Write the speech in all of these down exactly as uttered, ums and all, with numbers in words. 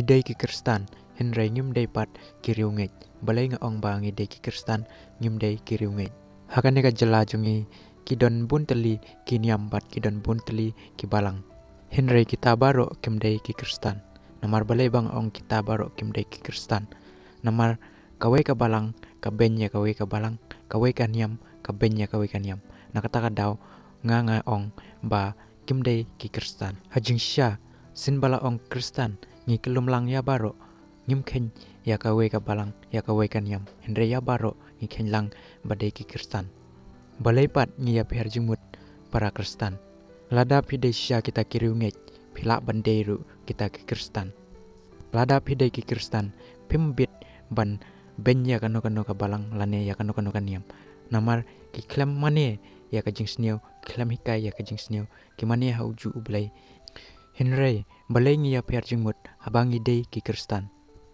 Dei ki Khristan, hynrei ngim dei pat ki riewngeit. Balei nga ong ba ngi dei ki Khristan, ngim dei ki riewngeit? Ha kane ka jylla jong ngi, ki don bun tylli ki niam bad ki don bun tylli ki balang. Hynrei kita baroh kim dei ki Khristan. Namar balei ba nga ong kita baroh kim dei ki Khristan? Namar kawei ka balang ka beiñ ïa kawei ka balang, kawei ka niam ka beiñ ïa kawei ka niam. Na kata ka daw nga nga ong ba kim dei ki Khristan. Ha jingshisha, sien ba la ong Khristan, ngi kyllum lang ïa baroh, ngim kheiñ ïa kawei ka balang, ïa kawei ka niam. Hynrei ïa baroh ngi kheiñ lang ba dei ki Khristan. Balei pat ngi ïapher jingmut para Khristan? Lada phi dei shisha kita ki riewngeit, phi lah ban dei ruh kita ki Khristan. Lada phi dei ki Khristan, phim bit ban beiñ ïa kano kano ka balang lane ïa kano kano ka niam. Namar ki khlem mane ïa ka jingsniew, ki khlem hikai ïa ka jingsniew, ki mane ha u juh U Blei. Hynrei balei ngi ïapher jingmut haba ngi dei ki Khristan?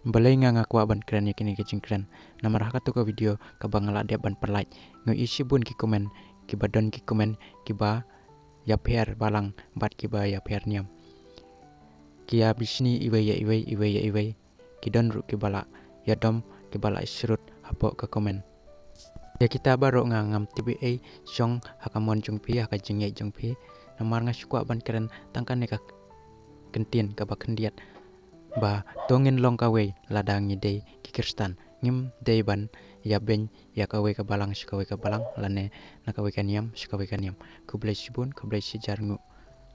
Balei nga nga kwah ban kren ïa kine ki jingkren? Namar ha kato ka video kaba nga la dep ban pynlait, nga ïohi shibun ki comment, kiba don ki comment kiba ïapher balang bad kiba ïapher niam. Ki ïa bishni iwei ïa iwei, iwei ïa iwei. Ki don ruh kiba la ïadom, kiba la shrut hapoh ka comment. Ïa kita baroh nga ngam tip ei ei, shong ha ka mon jong phi, ha ka jingngeit jong phi. Namar nga shu kwah ban kren tang kane ka kyntien kaba khyndiat, ba to ngin long kawei lada ngi dei ki Khristan. Ngim dei ban ïabeiñ ïa kawei ka balang sha kawei ka balang lane na kawei ka niam sha kawei ka niam. Khublei shibun, khublei shihajar nguh.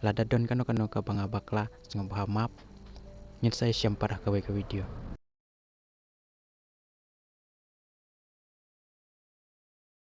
Lada don kano kano kaba nga bakla, sngewbha map. Ngin sa ïashem pat ha kawei ka video.